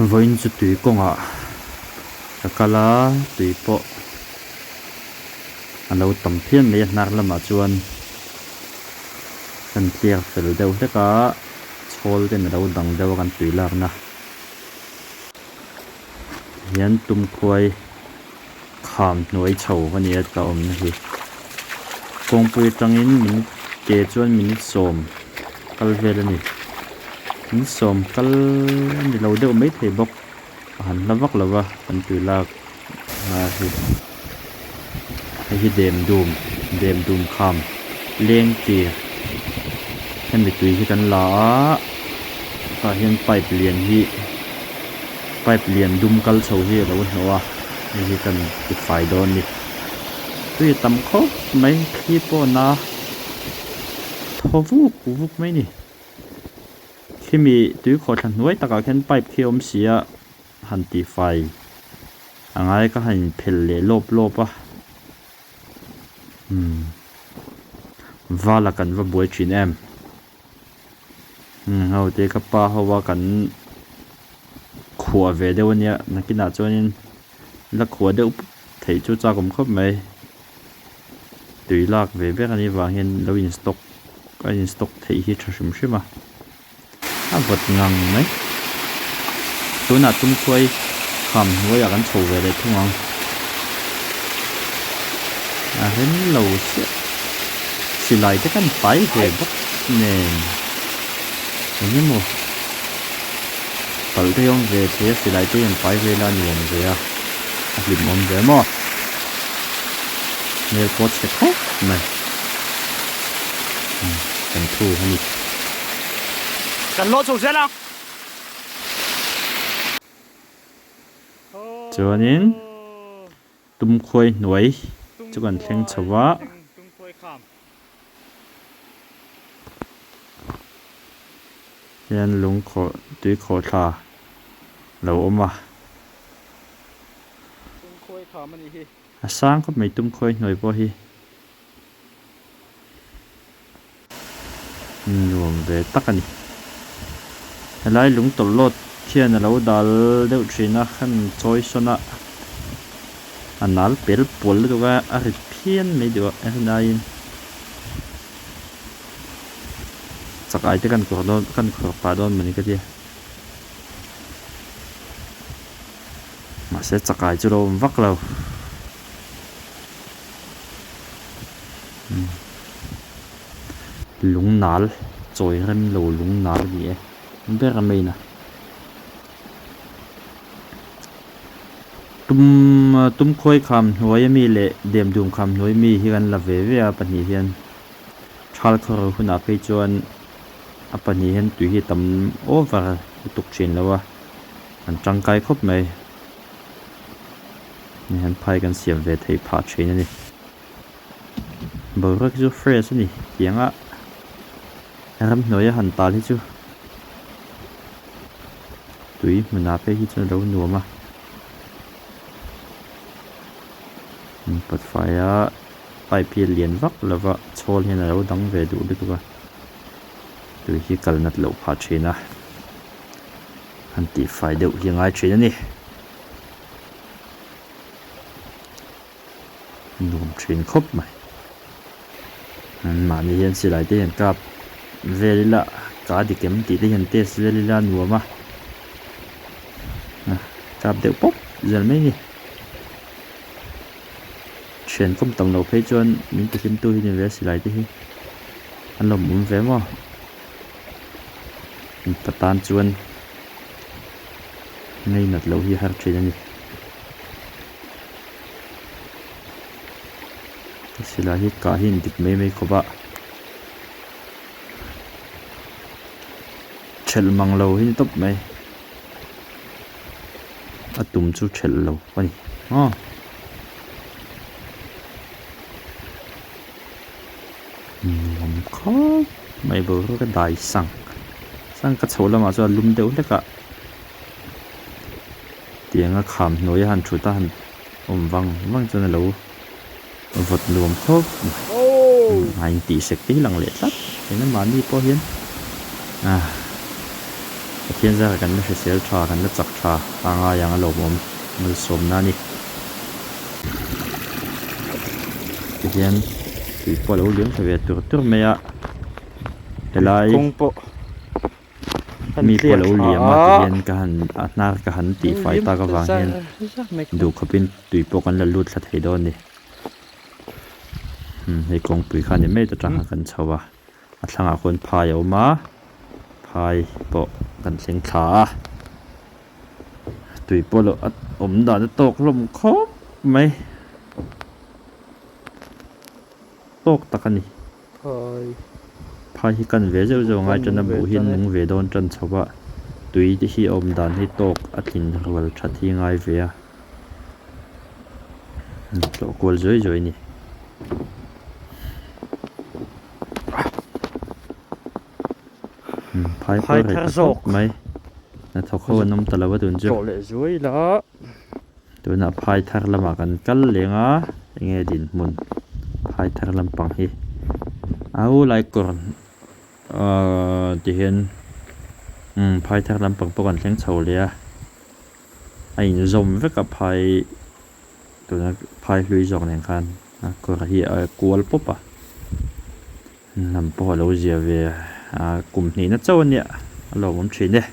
Vawiin chu tui kawngah ka kal a, tui pawh a lo tam phian mai a hnar lamah chuan kan tliar fel deuh hlek a, chhawl ten a lo dang deuh a kan tui lakna hian tumkhuai kham hnuai chho a ni a ka awmna hi kawngpui atangin minute ke chuan minute sawm kal vel a ni minute sawm kal a ni lo deuh maithei bawk a han hla vak lo va kan tui lak hnar hi hei hi dem dum dem dum kham leng tir hemi tui hi kan la a tah hian pipe lian hi. Pipe lian dum kal chho hi a lo hnawh a, hei hi kan ti fai dawn a ni. Tui a tam khawp mai, thli pawh a na thaw vuk vuk mai a ni. Khimi tui khawhthla hnuai takah khian pipe khi a awm si a, han ti fai a ngai ka han inphelh leh lawp lawp a. Umm vala kan va buai thin em. Ho te ka pa ho a kan khuah ve deuh ania nakinah chuanin la khuah deuh theih chu chak awm khawp mai tui lak ve ber anih vang hian lo in stock a in stock theih hi tha hrim hrim a a vawt ngang mai tunah tumkhuai kham hnuaiah kan chho ve leh thung ang a rem lo chiah silai te kan pai ve bawk nen eng emaw palh te hi a awm ve thei a silai te hi an pai vel a a nuam ve a a hlimawm ve maw hmel pawh a chhe khawp mai kan thu a ni. Kan lawh chho zel a. Chuanin tumkhuai hnuai chu kan thleng chho va. Hian lung khawh tui khawhthla lo awm a. A sang khawp mai tumkhuai hnuai pawh hi. Nuam ve tak a ni. Helai lung tawlhlawt hian a lo dal deuh thin a, khan chawi sawn a, a nal pel pual lutuk a, a rit phian mai duh a, a rin aiin chak ai te kan kawr dawn kan khawr pah dawn mawni ka tia. Mahse chakai chu lo awm vak lo. Lungnal chawi rem lo lungnal a ni e ber a main a tum tumkhuai kham hnuai ami leh demdum kham hnuai mi hi kan la ve ve a pahnih hian thal khawr hunah phei chuan a pahnih hian tui hi a tam over lutuk thin lo a an tangkai khawp mai. Nihan phai kan siam ve theih phah thin a ni. Boruak chu fresh a ni tiang a ramhnuai a han tal hi chu tui hmunah phei hi chuan a lo nuam a. Pawt fai a pipe hi a lian vak lo va chhawl hian a lo dang ve duh lutuk a tui hi kal nat loh phah thin a. Han tih fai deuh hi a ngai thin a ni. Nuam thin khawp mai. An mahni hian silai te hian kap vel ila ka dik em tih te hian test vel ila a nuam a. Kap deuh pawp zel mai a ni. Thian kawm tam loh phei chuan min ti hlim tu hi ni ve a silai te hi an lo awm ve maw. Mipa tan chuan ngainat loh hi a har thin a ni. Silai hi kah hi a indik mai mai khawp a, thelh mang lo hi a ni tawp mai, a tum chu thelh lo a ni aw. Nuam khawp mai boruak a dai sang sang ka chhoh lamah chuan lum deuh hlek a tiang a kham hnuai a han thut a han awm vang vang chuan a lo vawt nuam khawp mai a intih sek te hi lang leh tlat eng a mahni pawh hian ah. Pathian zara kan la hrisel tha, kan la chak tha a ngai ang a lawmawm malsawmna a ni. Tihian tui pawh a lo liam thla ve tur tur mai a, helai Kawng pawh kan mi pawh tliak a lo thla liam a a. tihian ka han a hnar ka han tihfai tak avang hian duh khawpin tui pawh kan la lut thla thei dawn a ni. Hei kawngpui kha a ni mai ta tang kha kan chho a. A thlangah khuan phai a awm a, phai pawh kan thleng thla a, tui pawh loh a awm dan a tawk hlawm khawp mai, tawk tak a ni. Phai hi kan ve zeuh zeuh angai tan a, buh hi an nung ve dawn tan chho a, tui te hi a awm dan hi tawk a tlin rual that hi a ngai ve a, tlawh kual zuai zuai a ni. Phai Phai thar zawk. Mai. Hnathawk ho an awm ta lo a tun chu. Tlawh leh zuai la. Tunah phai thar lamah kan kal leng a, enge dinhmun phai thar lampang hi. Au lai kawr ahh tihian umm phai thar lampang pawh kan thleng chho leh a, a inzawm vek a phai tuna phai hlui zawk nen khan. A kawr hi a kual pawp a hnam pawh a lo zia ve a kum hnihna chauh a nia a lawmawm thin e.